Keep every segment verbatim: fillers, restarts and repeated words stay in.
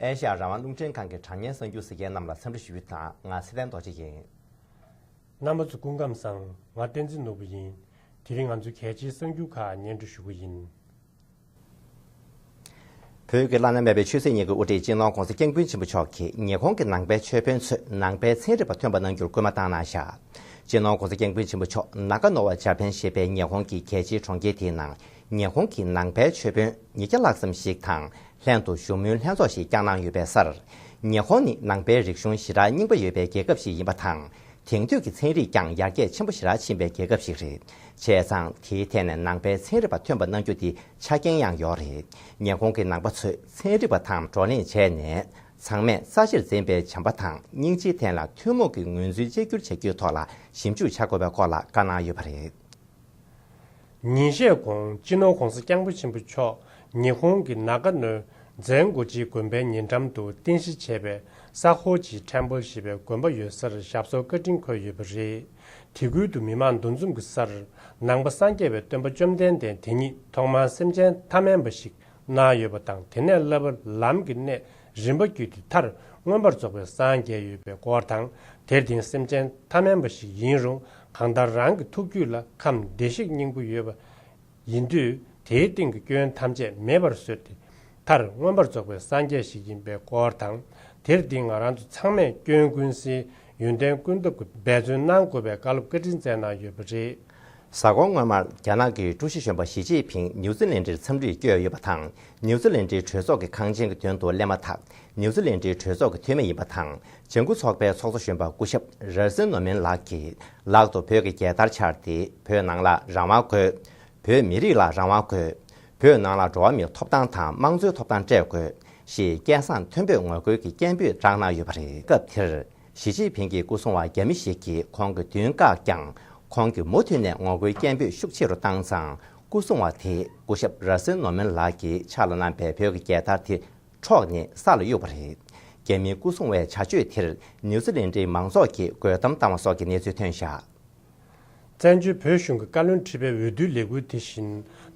ཨེ་ཤ་ཡ་རང་དབང་རླུང་འཕྲིན་ཁང་གི་དྲ་བརྙན་གསར་འགྱུར་གཟིགས་མཁན་རྣམས་ལ་འཚམས་འདྲི་ཞུ་རྒྱུ་དང་། ང་ཚེ་བརྟན་རྡོ་རྗེ་ཡིན། རྣམ་པ་ཚོ་སྐུ་ཁམས་བཟང་། ང་བསྟན་འཛིན་ནོར་བུ་ཡིན། དེ་རིང་ང་ཚོའི་གལ་ཆེའི་གསར་འགྱུར་ཁག་སྙན་སྒྲོན་ཞུ་གི་ཡིན། བོད་ཀྱི་བླ་ན་མེད་པའི་ཆོས་སྲིད་གཉིས་ཀྱི་དབུ་ཁྲིད་སྤྱི་ནོར་༸གོང་ས་༸སྐྱབས་མགོན་ཆེན་པོ་མཆོག་གིས་ཉི་ཧོང་གི་ནང་པའི་ཆོས་དཔོན་ཚོས་ནང་པའི་ཚན་རིག་པ་ཐོན་པ་གནང་རྒྱུར་སྐུལ་མ་བཏང་གནང་བཞག་སྤྱི་ནོར་༸གོང་ས་༸སྐྱབས་མགོན་ཆེན་པོ་མཆོག་ནཱ་ག་ནོ་བ་ཇ་པན་ཞེས་པའི་ཉི་ཧོང་གི་རྒྱལ་སྤྱིའི་གྲོང་ཁྱེར་དེའི་ནང་ཉི་ཧོང་གི་ནང་པའི་ཆོས་དཔོན་ཉིས་བརྒྱ་ལྷག་ཙམ་ཞིག་དང་ལྷན་དུ་བཞུགས་མོལ་ལྷན་ཚོགས་ཤིག་བསྐྱངས་གནང་ཡོད་པའི་སར། ཉི་ཧོང་ནི་ནང་པའི་རིག་གཞུང་ཞེ་དྲག་རྙིང་པ་ཡོད་པའི་རྒྱལ་ཁབ་ཞིག་ཡིན་པ་དང་། དེང་དུས་ཀྱི་ཚན་རིག་ཀྱང་ཡར་རྒྱས་ཆེན་པོ་ཞེ་དྲག་ཕྱིན་པའི་རྒྱལ་ཁབ་ཞིག་རེད། བྱས་ཙང་དེའི་ཐད་ནས་ནང་པའི་ཚན་རིག་པ་ཐོན་པ་གནང་རྒྱུ་དེ་ཆ་རྐྱེན་ཡང་ཡོད་རེད། ཉི་ཧོང་གི་ནང་པ་ཚོས་ཚན་རིག་པ་དང་བགྲོ་གླེང་བྱས་ནས། ཚང་མས་རྩ་ཆེར་འཛིན་པའི་བྱམས་པ་དང་སྙིང་རྗེའི་ཐད་ལ་ཐུན་མོང་གི་ངོས་འཛིན་གཅིག་གྱུར་བྱ་རྒྱུའི་ཐོག་ལ་ཞིབ་འཇུག་བྱ་དགོས་པའི་སྐོར་ལ་བཀའ་གནང་ཡོད་པ་རེད། ཉིན་ཤས་གོང་སྤྱི་ནོར་༸གོང་ས་༸སྐྱབས་མགོན་ཆེན་པོ་མཆོག་ཉི་ཧོང་གི་ནཱ་ག་ནོའི་ཛན་གོ་ཅི་དགོན་པའི་ཉེ་འགྲམ་དུ་རྟེན་གཞི་བྱས་པའི་ས་ཧོ་ཅི་ཊེམ་པལ་ཞེས་པའི་དགོན་པ་ཡོད་སར་ཞབས་སོར་བཀའ་དྲིན་འཁོད་ཡོད་པ་རེད། དེ་ཁུལ་དུ་མི་མང་འདུ་འཛོམས་ཀྱི་སར་ནང་པ་སངས་རྒྱས་པའི་སྟོན་པ་བཅོམ་ལྡན་འདས་དེ་ཉིད་ཐོག་མར་སེམས་ཅན་ཐ་མལ་པ་ཞིག་གནང་ཡོད་པ་དང་། དེ་ནས་བསླབ་པ་ལམ་གྱི་གནས་རིམ་པ་བརྒྱུད་དེ་མཐར་མངོན་པར་རྫོགས་པའི་སངས་རྒྱས་ཡོད་པའི་སྐོར་དང་། དེར་བརྟེན་སེམས་ཅན་ཐ་མལ་པ་ཞིག་ཡིན་རུང་གང་ལྟར་རང་གི་ཐུགས་རྒྱུད་ལ་ཁམས་བདེ་གཤེགས་སྙིང་པོ་ཡོད་པ་ཡིན་དུས། དེའི་སྟེང་གི་སྐྱོན་ཐམས་ཅད་མེད་པར་བཟོས་ཏེ། མཐར་མངོན་པར་རྫོགས་པའི་སངས་རྒྱས་ཤིག་ཡིན་པའི་སྐོར་དང་། དེར་བརྟེན་ང་རང་ཚོ་ཚང་མས་སྐྱོན་ཀུན་སེལ། ཡོན་ཏན་ཀུན་ཐོབ་ཀྱི་འབད་བརྩོན་གནང་དགོས་པའི་བཀའ་སློབ་བཀའ་དྲིན་སྩལ་གནང་ཡོད་པ་རེད། གཟའ་འཁོར་སྔོན་མར་རྒྱ་ནག་གི་ཀྲུའུ་ཞི་གཞོན་པ་ཞི་ཅིན་ཕིང་ནིའུ་ཛི་ལན་ཌིར་འཚམས་འདྲིར་བསྐྱོད་ཡོད་པ་དང་། ནིའུ་ཛི་ལན་ཌིའི་གྲོས་ཚོགས་ཀྱི་ཁང་ཆེན་གྱི་མདུན་དུ་སླེབས་མ་ཐག་ནིའུ་ཛི་ལན་ཌིའི་གྲོས་ཚོགས་ཀྱི་འཐུས་མི་ཡིན་པ་དང་། ལྗང་ཁུ་ཚོགས་པའི་ཚོགས་གཙོ་གཞོན་པ་སྐུ་ཞབས་ར་སིན་ནོ་མིན་ལགས་ཀྱིས་ལག་ཏུ་བོད་ཀྱི་རྒྱལ་དར་འཕྱར་ཏེ། བོད་ནང་ལ་རང་དབང་དགོས། བོད་མི་རིགས་ལ་རང་དབང་དགོས། བོད་ནང་ལ་འགྲོ་བ་མིའི་ཐོབ་ཐང་དང་དམངས་གཙོའི་ཐོབ་ཐང་སྤྲད་དགོས། ཞེས་སྐད་གསང་མཐོན་པོས་ངོ་རྒོལ་གྱི་སྐད་འབོད་བསྒྲགས་གནང་ཡོད་པ་རེད། སྐབས་དེར་ཞི་ཅིན་ཕིང་གི་སྐུ་སྲུང་བ་རྒྱ་མི་ཞིག་གིས་ཁོང་གི་མདུན་བཀག་ཀྱང་། ཁོང་གིས་མུ་མཐུད་ནས་ངོ་རྒོལ་སྐད་འབོད་ཤུགས་ཆེ་རུ་བཏང་ཙང་། སྐུ་སྲུང་བ་དེས་སྐུ་ཞབས་ར་སིན་ནོ་མིན་ལགས་ཀྱི་ཕྱག་ལ་བསྣམས་པའི་བོད་ཀྱི་རྒྱལ་དར་དེ་འཕྲོག་ནས་ས་ལ་གཡུགས་པ་རེད། རྒྱ་མིའི་སྐུ་སྲུང་བའི་བྱ་སྤྱོད་དེར་ནིའུ་ཛི་ལན་ཌིའི་མང་ཚོགས་ཀྱིས་རྒོལ་གཏམ་བཏང་བ་སོགས་ཀྱི་གནས་ཚུལ་ཐོན་བཞག་བཙན་བྱོལ་བོད་གཞུང་གི་བཀའ་བློན་ཁྲི་པའི་འོས་བསྡུའི་ལས་འགུལ་དེ་བཞིན་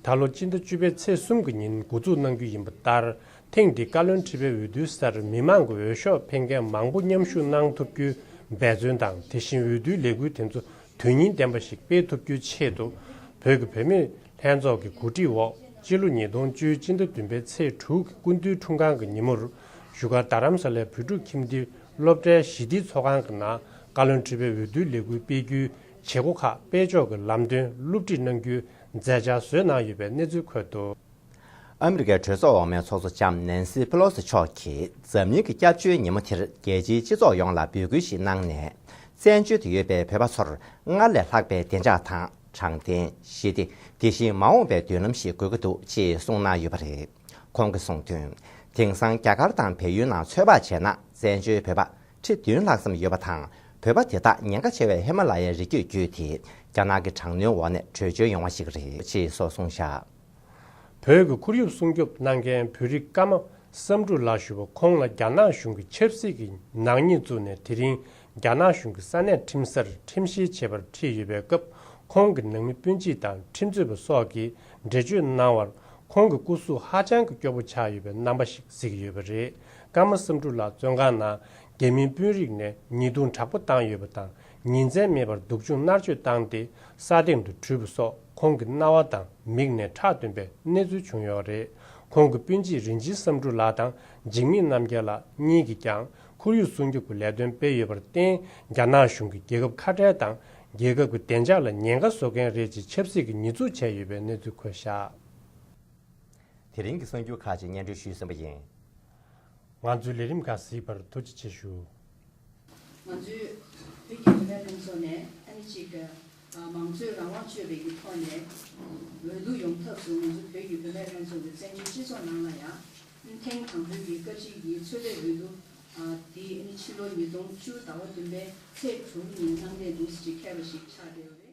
ད་ལོ་སྤྱི་ཟླ་བཅུ་པའི་ཚེས་གསུམ་གྱི་ཉིན་འགོ་འཛུགས་གནང་རྒྱུ་ཡིན་པ་ལྟར། ཐེངས་འདིའི་བཀའ་བློན་ཁྲི་པའི་འོས་བསྡུའི་སར་མི་མང་གི་འོས་ཤོག་འཕེན་མཁན་མང་པོ་མཉམ་ཞུགས་གནང་ཐུབ་རྒྱུའི་འབད་བརྩོན་དང་། དེ་བཞིན་འོས་བསྡུའི་ལས་འགུལ་དེ་ཚོ་དོན་སྙིང་ལྡན་པ་ཞིག་སྤེལ་ཐུབ་རྒྱུའི་ཆེད་དུ། བོད་ཀྱི་བུད་མེད་ལྷན་ཚོགས་ཀྱི་གོ་སྒྲིག་འོག་སྤྱི་ལོ་ཉིས་སྟོང་བཅུ་སྤྱི་ཟླ་བདུན་པའི་ཚེས་དྲུག་གི་སྐུ་མདུན་འཁྲུངས་སྐར་གྱི་ཉིན་མོར། བཞུགས་སྒར་རྡ་རམ་ས་ལའི་བོད་ཕྲུག་ཁྱིམ་སྡེའི་སློབ་གྲྭའི་ཞི་བདེའི་ཚོགས་ཁང་གི་ནང་བཀའ་བློན་ཁྲི་པའི་འོས་བསྡུའི་ལས་འགུལ་སྤེལ་རྒྱུའི་བྱེད་སྒོ་ཁག་སྤེལ་ཕྱོགས་ཀྱི་ལམ་སྟོན་སློབ་ཁྲིད་གནང་རྒྱུའི་མཛད་འཆར་བཟོས་གནང་ཡོད་པའི་གནས་ཚུལ་འཁོད་འདུག་ཨ་མི་རི་ཀའི་གྲོས་ཚོགས་འོག་མའི་ཚོགས་གཙོ་ལྕམ་ནན་སི་ཕེ་ལོ་སི་མཆོག་གིས་འཛམ་གླིང་གི་སྐྱབས་བཅོལ་ཉིན་མོ་དེར་རྒྱལ་སྤྱིའི་སྤྱི་ཚོགས་ཡོངས་ལ་འབོད་སྐུལ་ཞིག་གནང་ནས། བཙན་བྱོལ་དུ་ཡོད་པའི་བོད་པ་ཚོར་སྔར་ལས་ལྷག་པའི་བདེ་འཇགས་དང་། དྲང་བདེན། ཞི་བདེ། དེ་བཞིན་མ་འོངས་པའི་མདུན་ལམ་ཞིག་དགོས་ཀྱི་འདུག་ཅེས་གསུངས་གནང་ཡོད་པ་རེད། ཁོང་གིས་གསུངས་དོན། དེང་སང་རྒྱ་གར་དང་བལ་ཡུལ་ནང་ཚོད་དཔག་བྱས་ན། བཙན་བྱོལ་བོད་པ་ཁྲི་བདུན་ལྷག་ཙམ་ཡོད་པ་དང་། བོད་པ་དེ་དག་ཉེན་ཁ་ཆེ་བའི་ཧི་མ་ལ་ཡའི་རི་རྒྱུད་བརྒྱུད་དེ། རྒྱ་ནག་གི་དྲག་གནོན་འོག་ནས་བྲོས་བྱོལ་ཡོང་བ་ཞིག་རེད། ཅེས་སོགས་གསུངས་བཞག་བོད་ཀྱི་ཁོར་ཡུག་སྲུང་སྐྱོབ་གནང་མཁན་བོད་རིགས་ཀརྨ་བསམ་གྲུབ་ལགས་ཞུ་བ་ཁོང་ལ་རྒྱ་ནག་གཞུང་གིས་ཆབ་སྲིད་ཀྱི་ནག་ཉེས་བཙུགས་ནས། དེ་རིང་རྒྱ་ནག་གཞུང་གི་ས་གནས་ཁྲིམས་སར་ཁྲིམས་བཤེར་བྱེད་པར་ཁྲིད་ཡོད་པའི་སྐབས། ཁོང་གི་ནང་མི་སྤུན་མཆེད་དང་ཁྲིམས་རྩོད་པ་སོགས་ཀྱིས་འགྲེལ་བརྗོད་གནང་བར། ཁོང་གི་སྐུ་གཟུགས་ཧ་ཅང་གི་སྐྱོ་པོ་ཆགས་ཡོད་པའི་རྣམ་པ་ཞིག་གཟིགས་ཡོད་པ་རེད། ཀརྨ་བསམ་གྲུབ་ལགས་བཙོན་ཁང་ནང་རྒྱ་མིའི་དཔོན་རིགས་ནས་ཉེས་རྡུང་དྲག་པོ་བཏང་ཡོད་པ་དང་། ཉིན་མཚན་མེད་པར་སྡུག་སྦྱོང་མནར་གཅོད་བཏང་སྟེ། སྲ་སྟེང་དུ་བྲུས་པ་སོགས་ཁོང་གི་རྣ་བ་དང་མིག་ནས་ཁྲག་ཐོན་པའི་གནས་ཚུལ་བྱུང་ཡོད་རེད། ཁོང་གི་སྤུན་མཆེད་རིན་ཆེན་བསམ་གྲུབ་ལགས་དང་འཇིགས་མེད་རྣམ་རྒྱལ་ལགས་གཉིས་ཀྱིས་ཀྱང་ཁོར་ཡུག་སྲུང་སྐྱོབ་ཀྱི་ལས་དོན་སྤེལ་ཡོད་པར་བརྟེན། རྒྱ་ནག་གཞུང་གིས་རྒྱལ་ཁབ་ཁ་བྲལ་དང་། རྒྱལ་ཁབ་ཀྱི་བདེ་འཇགས་ལ་ཉེན་ཁ་བཟོ་མཁན་རེད་ཅེས་ཆབ་སྲིད་ཀྱི་ཉེས་འཛུགས་བྱས་ཡོད་པའི་གནས་ཚུལ་འཁོད་བཞག་དེ་རིང་གི་གསར་འགྱུར་ཁག་ཅིག་སྙན་སྒྲོན་ཞུས་ཟིན་པ་ཡིན། ང་ཚོའི་ལས་རིམ་ཁག་གཟིགས་པར་ཐུགས་རྗེ་ཆེ་ཞུ། ང་ཚོའི་བོད་ཀྱི་བུད་མེད་ལྷན་ཚོགས་ནས་ཨ་ནི་གཅིག་གི་མང་གཙོའི་རང་དབང་སྤྱོད་པའི་གི་ཐོག་ནས་འོས་བསྡུ་ཡོང་ཐབས་སུ། ང་ཚོའི་བོད་ཀྱི་བུད་མེད་ལྷན་ཚོགས་ཀྱི་བཙན་བྱོལ་སྤྱི་ཚོགས་ནང་ལ་ཡང་ཐེངས་དང་པོའི་གི་བཀའ་སྤྱི་གི་ཚོད་ལྟའི་འོས་བསྡུ་དེ་ཨ་ནི་ཕྱི་ལོ་ཉིས་སྟོང་བཅུ་ཟླ་བ་བདུན་པའི་ཚེས་དྲུག་ཉིན་གནང་གཏན་འདུག་ཅེས་འཁེལ་བ་ཞིག་ཆགས་བསྡད་ཡོད་རེད།